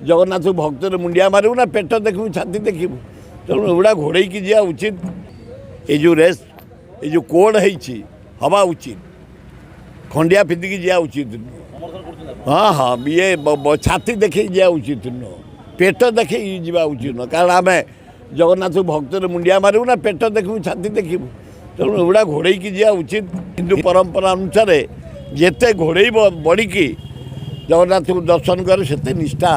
ଜଗନ୍ନାଥ ଭକ୍ତରେ ମୁଣ୍ଡିଆ ମାରିବୁ ନା ପେଟ ଦେଖିବୁ, ଛାତି ଦେଖିବୁ? ତେଣୁ ଏଗୁଡ଼ା ଘୋଡ଼େଇକି ଯିବା ଉଚିତ। ଏଇ ଯେଉଁ ରେସ୍, ଏଇ ଯେଉଁ କୋଡ଼ ହେଇଛି, ହେବା ଉଚିତ। ଖଣ୍ଡିଆ ପିନ୍ଧିକି ଯିବା ଉଚିତ ନୁହଁ। ହଁ, ଇଏ ଛାତି ଦେଖେଇକି ଯିବା ଉଚିତ ନୁହଁ, ପେଟ ଦେଖେଇକି ଯିବା ଉଚିତ ନୁହଁ। କାରଣ ଆମେ ଜଗନ୍ନାଥ ଭକ୍ତରେ ମୁଣ୍ଡିଆ ମାରିବୁ ନା ପେଟ ଦେଖିବୁ, ଛାତି ଦେଖିବୁ? ତେଣୁ ଏଗୁଡ଼ା ଘୋଡ଼େଇକି ଯିବା ଉଚିତ। ହିନ୍ଦୁ ପରମ୍ପରା ଅନୁସାରେ ଯେତେ ଘୋଡ଼େଇବ ବଡ଼ିକି ଜଗନ୍ନାଥଙ୍କୁ ଦର୍ଶନ କରେ, ସେତେ ନିଷ୍ଠା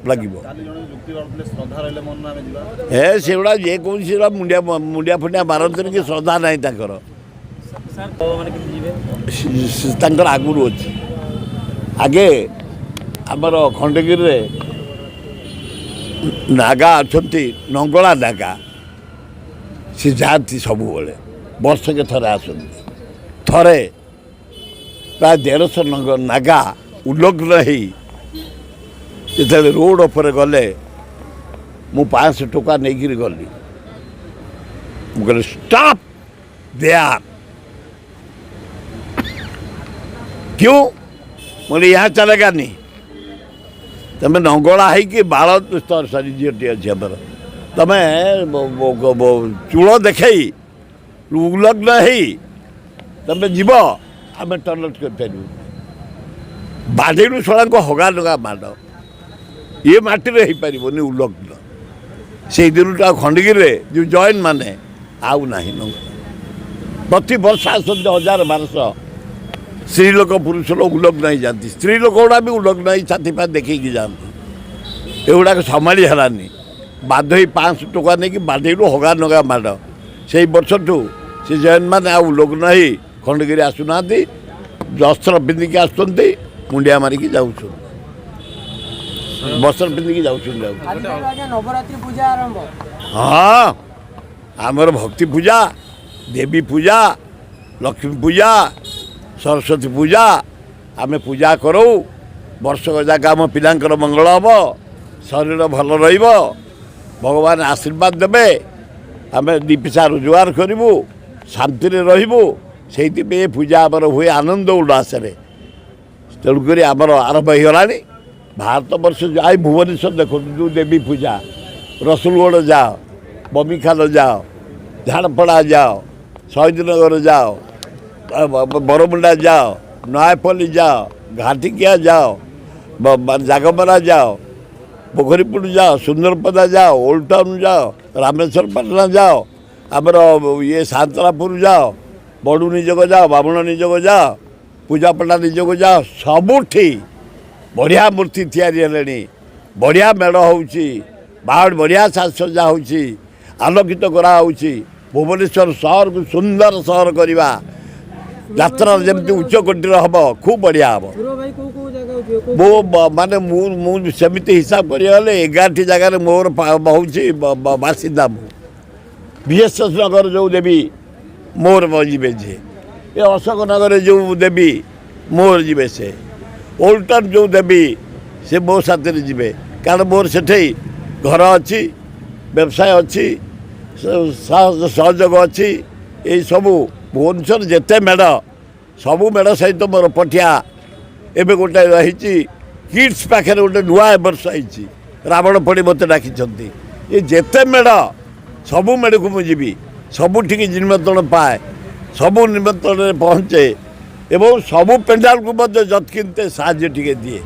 ଲାଗିବ। କାଲି ଜଣେ ଯୁକ୍ତି ବାଢୁଥିଲେ, ଶ୍ରଦ୍ଧା ରହିଲେ ମନ ଆମେ ଯିବା। ହେ, ସେଗୁଡ଼ା ଯେକୌଣସି ମୁଣ୍ଡିଆ ମୁଣ୍ଡିଆ ଫୁଣ୍ଡିଆ ମାରନ୍ତିନି କି ଶ୍ରଦ୍ଧା ନାହିଁ ତାଙ୍କର। ସାର୍, ମାନେ କେମିତି ଯିବେ? ତାଙ୍କର ଆଗରୁ ଅଛି। ଆଗେ ଆମର ଖଣ୍ଡଗିରିରେ ନାଗା ଅଛନ୍ତି, ନଙ୍ଗଳା ନାଗା। ସେ ଯାଆନ୍ତି ସବୁବେଳେ, ବର୍ଷକେ ଥରେ ଆସନ୍ତି। ଥରେ ପ୍ରାୟ 150 ନାଗା ଉଲଗ୍ନ ହେଇ ଯେତେବେଳେ ରୋଡ଼ ଉପରେ ଗଲେ, ମୁଁ 500 ଟଙ୍କା ନେଇକିରି ଗଲି। ମୁଁ କହିଲି, "ଷ୍ଟପ୍ there." "क्यों?" बोले, "यहाँ चलेगा नहीं। ତମେ ନଙ୍ଗଳା ହେଇକି ବାଳ, ସରି, ଝିଅଟି ଅଛି ଆମର, ତମେ ଚୂଳ ଦେଖେଇ ଉଲଗ୍ନ ହେଇ ତମେ ଯିବ, ଆମେ ଟଲରେଟ୍ କରିପାରିବୁ?" ବାଡ଼ିରୁ ଶଳାଙ୍କ ହଗା ଲଗା ମାଡ଼। ଇଏ ମାଟିରେ ହେଇପାରିବନି ଉଲଗ୍ନ। ସେଇ ଦିନଠୁ ଆଉ ଖଣ୍ଡଗିରିରେ ଯେଉଁ ଜୈନ ମାନେ ଆଉ ନାହିଁ ନଙ୍ଗଳା। ପ୍ରତିବର୍ଷ ଆସନ୍ତି 1000 1200 ସ୍ତ୍ରୀ ଲୋକ, ପୁରୁଷ ଲୋକ ଉଲଗ୍ନ ହେଇଯାନ୍ତି। ସ୍ତ୍ରୀ ଲୋକ ଗୁଡ଼ା ବି ଉଲଗ୍ନ ହେଇ ଛାତି ଫାତି ଦେଖେଇକି ଯାଆନ୍ତି। ଏଗୁଡ଼ାକ ସମ୍ଭାଳି ହେଲାନି, ବାଧ୍ୟ ହେଇ 500 ଟଙ୍କା ନେଇକି ବାଡ଼େଇଲୁ, ହଗା ନଗା ମାଡ଼। ସେଇ ବର୍ଷଠୁ ସେ ଜୈନମାନେ ଆଉ ଉଲଗ୍ନ ହେଇ ଖଣ୍ଡଗିରି ଆସୁନାହାନ୍ତି। ବସ୍ତ୍ର ପିନ୍ଧିକି ଆସୁଛନ୍ତି, ମୁଣ୍ଡିଆ ମାରିକି ଯାଉଛନ୍ତି, ବସ୍ତ୍ର ପିନ୍ଧିକି ଯାଉଛନ୍ତି ଆଉ। ଆଜିକାଲି ଆଜ୍ଞା ନବରାତ୍ରି ପୂଜା ଆରମ୍ଭ। ହଁ, ଆମର ଭକ୍ତି ପୂଜା, ଦେବୀ ପୂଜା, ଲକ୍ଷ୍ମୀ ପୂଜା, ସରସ୍ୱତୀ ପୂଜା ଆମେ ପୂଜା କରୁ। ବର୍ଷକ ଯାକ ଆମ ପିଲାଙ୍କର ମଙ୍ଗଳ ହେବ, ଶରୀର ଭଲ ରହିବ, ଭଗବାନ ଆଶୀର୍ବାଦ ଦେବେ, ଆମେ ଦୁଇ ପଇସା ରୋଜଗାର କରିବୁ, ଶାନ୍ତିରେ ରହିବୁ। ସେଇଥିପାଇଁ ଏ ପୂଜା ଆମର ହୁଏ ଆନନ୍ଦ ଉଲ୍ଲାସରେ। ତେଣୁକରି ଆମର ଆରମ୍ଭ ହେଇଗଲାଣି। ଭାରତ ବର୍ଷ ଯାଇ ଭୁବନେଶ୍ୱର ଦେଖନ୍ତୁ ଯେଉଁ ଦେବୀ ପୂଜା, ରସୁଲଗଡ଼ ଯାଅ, ବମିଖାଲ ଯାଅ, ଝାଡ଼ପଡ଼ା ଯାଅ, ଶହୀଦନଗର ଯାଅ, ବରମୁଣ୍ଡା ଯାଅ, ନୟାପଲ୍ଲୀ ଯାଅ, ଘାଟିକିଆ ଯାଅ, ଜାଗମରା ଯାଅ, ପୋଖରୀପୁଟ ଯାଅ, ସୁନ୍ଦରପଦା ଯାଅ, ଓଲ୍ଡ ଟାଉନ୍ ଯାଅ, ରାମେଶ୍ୱର ପାଟଣା ଯାଅ, ଆମର ଇଏ ସାନ୍ତରାପୁର ଯାଅ, ବଡ଼ୁ ନିଯୋଗ ଯାଅ, ବାମୁଣ ନିଯୋଗ ଯାଅ, ପୂଜାପଣ୍ଡା ନିଯୋଗ ଯାଅ, ସବୁଠି ବଢ଼ିଆ ମୂର୍ତ୍ତି ତିଆରି ହେଲେଣି, ବଢ଼ିଆ ମେଢ଼ ହେଉଛି, ବାହାଡ଼ ବଢ଼ିଆ ସାଜସଜ୍ଜା ହେଉଛି, ଆଲୋକିତ କରାହେଉଛି। ଭୁବନେଶ୍ୱର ସହରକୁ ସୁନ୍ଦର ସହର କରିବା ଯାତ୍ରା ଯେମିତି ଉଚ୍ଚ କୋଟିର ହେବ, ଖୁବ୍ ବଢ଼ିଆ ହେବ। ସୁର ଭାଇ, କୋଉ କୋଉ ଜାଗାକୁ ଯିବେ କୋଉ? ମୁଁ ମାନେ ମୁଁ ସେମିତି ହିସାବ କରିବାକୁ ଗଲେ 11ଟି ଜାଗାରେ ମୋର ହେଉଛି ବାସିନ୍ଦା। ମୁଁ ବିଏସ୍ଏସ୍ ନଗର ଯେଉଁ ଦେବୀ ମୋର ଯିବେ ଯିଏ, ଏ ଅଶୋକ ନଗରରେ ଯେଉଁ ଦେବୀ ମୋର ଯିବେ ସେ, ଓଲ୍ଡ ଟାଉନ୍ ଯେଉଁ ଦେବୀ ସେ ମୋ ସାଥିରେ ଯିବେ। କାରଣ ମୋର ସେଠି ଘର ଅଛି, ବ୍ୟବସାୟ ଅଛି, ସହଯୋଗ ଅଛି। ଏଇସବୁ ଭୁବନେଶ୍ୱର ଯେତେ ମେଢ଼, ସବୁ ମେଢ଼ ସହିତ ମୋର ପଠିଆ। ଏବେ ଗୋଟେ ରହିଛି କିଡ୍ସ ପାଖରେ, ଗୋଟେ ନୂଆ ଏ ବର୍ଷ ହେଇଛି ରାବଣ ପୋଡ଼ି, ମୋତେ ଡାକିଛନ୍ତି। ଏ ଯେତେ ମେଢ଼, ସବୁ ମେଢ଼କୁ ମୁଁ ଯିବି। ସବୁଠିକି ନିମନ୍ତ୍ରଣ ପାଏ, ସବୁ ନିମନ୍ତ୍ରଣରେ ପହଞ୍ଚେ ଏବଂ ସବୁ ପେଣ୍ଡାଲକୁ ମଧ୍ୟ ଯତ୍କିନ୍ତେ ସାହାଯ୍ୟ ଟିକେ ଦିଏ।